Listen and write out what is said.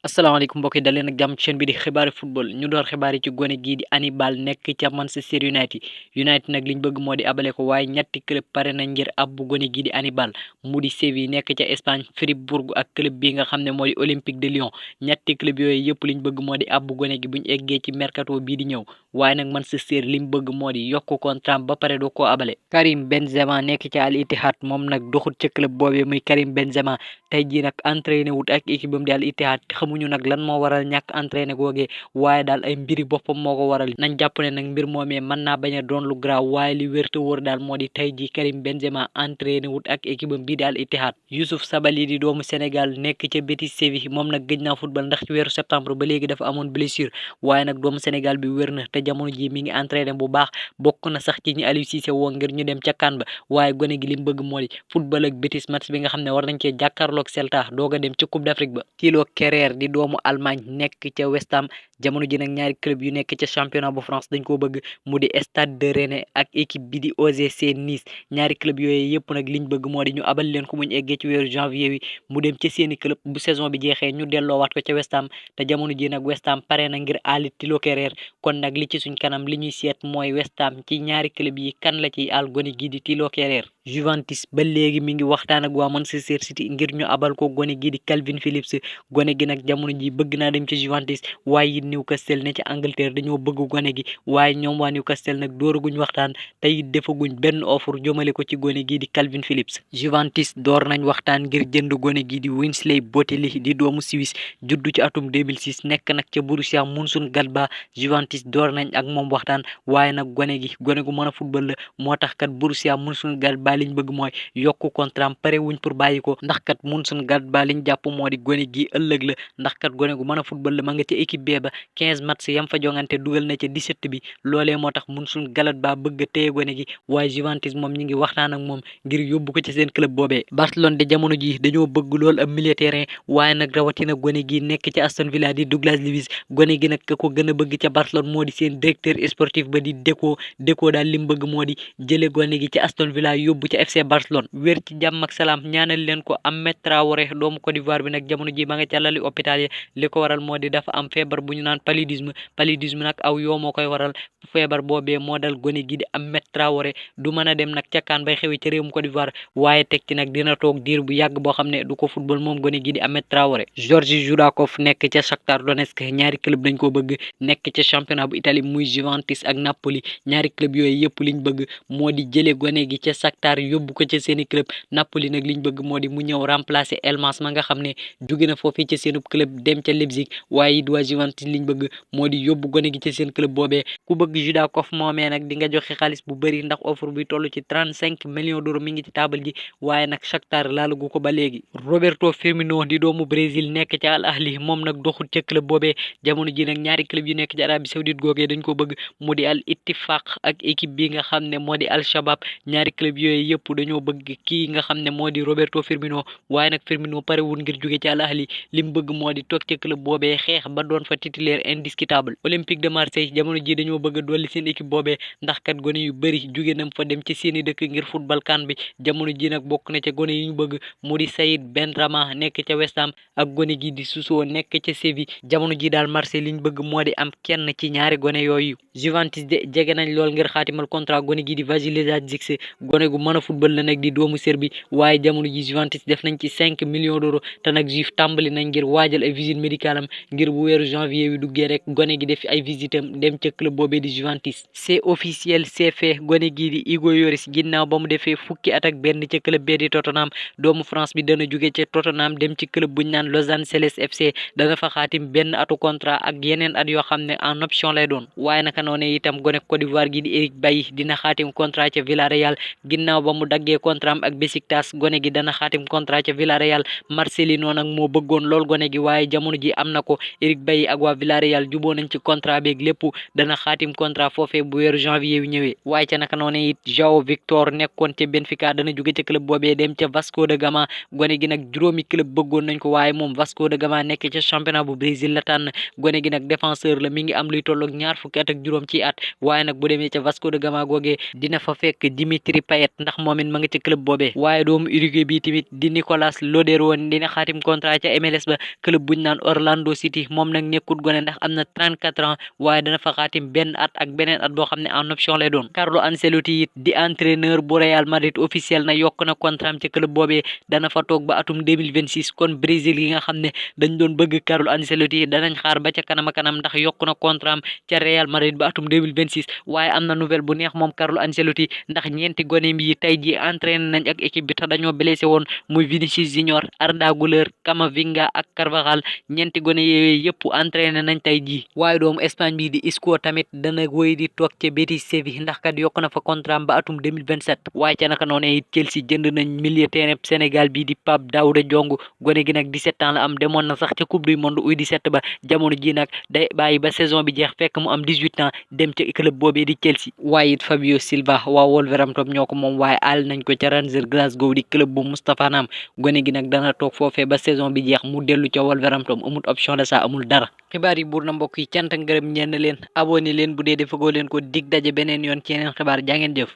asalaamaaleykum mbokk yi dal leen ak jàmm ci chaîne bi di xibaari football ñu door xibaar yi ci gone gii di Hannibal nekk ca Manchester United nag liñ bëgg moo di abale ko waaye ñetti club pare nañ ngir abbu gone gii di Hannibal mu di Séville nekk ca Espagne, Fribourg ak club bi nga xam ne moo di Olympique de Lyon. ñetti club yooyu yëpp liñ bëgg moo di abbu gone gi buñ eggee ci mercato bii di ñëw waaye nag Manchester liñ bëgg moo di yokk contrat ba pare doo koo abale. Karim Benzema nekk ca Al Ittihad moom nag doxut ca club boobee muy Karim Benzema tey jii nag entraîné wut ak équipe bam di Al Ittihad xamuñu nag lan moo waral ñàkk entraîné googee waaye daal ay mbiri boppam moo ko waral nañ jàpp ne nag mbir moomee mën naa bañ a doon lu graaw waaye li wér te wóor daal moo di tey ji Karim Benzema entraîné wut ak équipe bam bii di Al Ittihad. Youssouf Sabaly di doomu Sénégal nekk ca Betis Séville moom nag gëj naa football ndax ci weeru septembre ba léegi dafa amoon blessure waaye nag doomu Sénégal bi wér na te jamono ji mi ngi entraîné bu baax bokk na sax ci ñi Aliou Cissé woo ngir ñu dem ca CAN ba waaye gone gi li mu bëgg moo di football ak Betis match bi nga xam ne war nañ cee jàkkaarloog Celta doog a dem ci Coupe d'Afrique ba. Thilo Kehrer di doomu Allemagne nekk ca West Ham jamono ji nag ñaari club yu nekk ca championnat bu France dañ koo bëgg mu di Stade de Rennes ak équipe bi di OGC Nice. ñaari club yooyu yëpp nag liñ bëgg moo di ñu abal leen ko muñ eggee ci weeru janvier wi mu dem ca seeni club bu saison bi jeexee ñu delloowaat ko ca West Ham te jamono ji nag West Ham pare na ngir aali Thilo Kehrer kon nag li ci suñ kanam li ñuy seet mooy West Ham ci ñaari club yi kan la ciy aal gone gi di Thilo Kehrer. Juventus ba léegi mi ngi waxtaan ak waa Manchester City ngir ñu abal ko gone gi di Calvin Phillips gone gi nag jamono ji bëgg naa dem ci Juventus waaye it Newcastle ne ci Angleterre dañoo bëgg gone gi waaye ñoom waa Newcastle nag dooraguñ waxtaan te it defaguñ benn offre jëmale ko ci gone gi di Calvin Phillips. Juventus door nañ waxtaan ngir jënd gone gi di Winsley Botelli di doomu Suisse juddu ci atum 2006 nekk nag ca Borussia Mönchengladbach. Juventus door nañ ak moom waxtaan waaye nag gone gu mën a football la moo tax kat Borussia Mönchengladbach liñ bëgg mooy yokku contrat pare wuñ pour bàyyi ko ndax kat Mönchengladbach liñ jàpp moo di gone gi ëllëg la ndax kat gone gu mën a football la ma nga ca équipe bee ba 15 match yam fa jongante dugal na ca 17 bi loolee moo tax Mönchengladbach bëgg a téye gone gi waaye Juventus moom ñi ngi waxtaan ak moom ngir yóbbu ko ci seen club boobee. Barcelone de jamono ji dañoo bëgg lool am milieu terrain waaye nag rawatina gone gi nekk ci Aston Villa di Douglas Luiz gone gi nag ka ko gën a bëgg ca Barcelone moo di seen directeur sportif ba di Deco daal li mu bëgg moo di jële gone gi ci Aston Villa yóbbu ca FC Barcelone wér ci jàmm ak salaam ñaanal leen ko. Ahmed Traoré doomu Côte d'Ivoire bi nag jamono ji ma nga ca lali hôpital yi li ko waral moo di dafa am feebar bu ñu naan paludisme nag aw yoo moo koy waral feebar boobee moo dal gone gi di Ahmed Traoré du mën a dem nag ca CAN bay xewi ca réewum Côte d'Ivoire waaye teg ci nag dina toog diir bu yàgg boo xam ne du ko football moom gone gi di Ahmed Traoré. Georgi Judakov nekk ca Shakhtar Donetsk ñaari club dañ ko bëgg nekk ca championnat bu Italie muy Juventus ak Napoli ñaari club yooyu yëpp liñ bëgg moo di jële gone gi ca Shakhtar yóbbu ko ca seeni club. Napoli nag liñ bëgg moo di mu ñëw remplacer Elmas ma nga xam ne jóge na foofii ca seenub club dem ca Leipzig waaye it waa Juventus liñ bëgg moo di yóbbu gone gi ca seen club boobee ku bëgg Judakov moomee nag di nga joxe xaalis bu bëri ndax offre bi toll ci 35 millions d'euros mi ngi ci taabal ji waaye nag Shakhtar laalagu ko ba léegi. Roberto Firmino di doomu Brésil nekk ca Al Ahli moom nag doxul ca club boobee jamono ji nag ñaari club yu nekk ci Arabie Saoudite googee dañ ko bëgg mu di Al Ittifaq ak équipe bi nga xam ne moo di Al Shabab ñaari club yooyu yëpp dañoo bëgg kii nga xam ne moo di Roberto Firmino waaye nag Firmino parewul ngir jóge ci Al Ahli li mu bëgg moo di toog ca club boobee xeex ba doon fa titulaire indiscutable. Olympique de Marseille jamono ji dañoo bëgg a dolli seen équipe boobee ndax kat gone yu bëri jóge nañ fa dem ci seeni dëkk ngir football CAN bi jamono ji nag bokk na ca gone yi ñu bëgg mu di Saïd Benrahma nekk ca West Ham ak gone gi di Suso nekk ca Séville jamono ji daal Marseille liñ bëgg moo di am kenn ci ñaari gone yooyu. Juventus de jege nañ lool ngir xaatimal contrat gone gi di Vasilij Zirkzee gone gu mën a football la nag di doomu Serbie waaye jamono ji Juventus def nañ ci 5 millions d'euros te nag Juve tàmbali nañ ngir waajal ay visite médicale am ngir bu weeru janvier wi duggee rek gone gi def ay visite am dem ca club boobee di Juventus. C'est officiel, c'est fait gone gi di Hugo Lloris ginnaaw ba mu defee fukki at ak benn ca club bee di Tottenham doomu France bi dana jóge ca Tottenham dem ci club buñ naan Lausanne Céleste FC dana fa xaatim benn atu contrat ak yeneen at yoo xam ne en option lay doon waaye naka noonu itam gone Côte d'Ivoire gi di Eric Bailly dina xaatim contrat ca Villarreal ginnaaw ba mu daggee contrat am ak Besiktas gone gi dana xaatim contrat ca Villarreal. Marcelino nag moo bëggoon lool gone gi waaye jamono ji am na ko Eric Bailly ak waa Villarreal juboo nañ ci contrat beeg lépp dana xaatim contrat foofee bu weeru janvier wi ñëwee waaye ca naka noonu it João Victor nekkoon ca Benfica dana jóge ca club boobee dem ca Vasco da Gama gone gi nag juróomi club bëggoon nañ ko waaye moom Vasco da Gama nekk ca championnat bu Brésil la tànn gone gi nag défenseur la mi ngi am luy tolloog ñaar fukki at ak juróom ci at waaye nag bu demee ca Vasco da Gama googee dina fa fekk Dimitri Payet ndax moom it ma nga ca club boobee. waaye doomu Uruguay bi tamit di Nicolas Loderon dina xaatim contrat ca MLS ba club buñ naan Orlando City moom nag nekkut gone ndax am na 34 ans waaye dana fa xaatim benn at ak beneen at boo xam ne en option lay doon. Carlo Ancelotti it di entraîneur bu Real Madrid officiel na yokk na contrat am ca club boobee dana fa toog ba atum 2026 kon Brésil yi nga xam ne dañ doon bëgg Carlo Ancelotti danañ xaar ba ca kanam a kanam ndax yokk na contrat am ca Real Madrid ba atum 2026 waaye am na nouvelle bu neex moom Carlo Ancelotti ndax ñeenti goneem yi tey ji entraîné nañ ak équipe bi te dañoo blessé woon muy Vinicius Junior Arda Güler Camavinga ak Carvajal ñeenti gone yooyu yëpp entraîné nañ tey ji. waaye doomu Espagne bi di Isco tamit dana wéy di toog ca Betis Séville ndax kat yokk na fa contrat am ba atum 2027 waaye ca naka noonu it Chelsea jënd nañ milieu terrain Sénégal bi di Pape Daouda Diong gone gi nag 17 ans la am demoon na sax ca coupe du monde U17 ba jamono ji nag day bàyyi ba saison bi jeex fekk mu am 18 ans dem ca club boobee di Chelsea. waaye it Fabio Silva waa Wolverhampton ñoo ko moom waaye aal nañ ko ca Rangers Glasgow di club bu Moustapha Nam gone gi nag dana toog foofee ba saison bi jeex mu dellu ca Wolverhampton amul option de ça amul dara. xibaar yi buur na mbokk yi cant ak ngërëm ñenn leen abonné leen bu dee defagoo leen ko dig daje beneen yoon ci yeneen xibaar jaa ngeen jëf.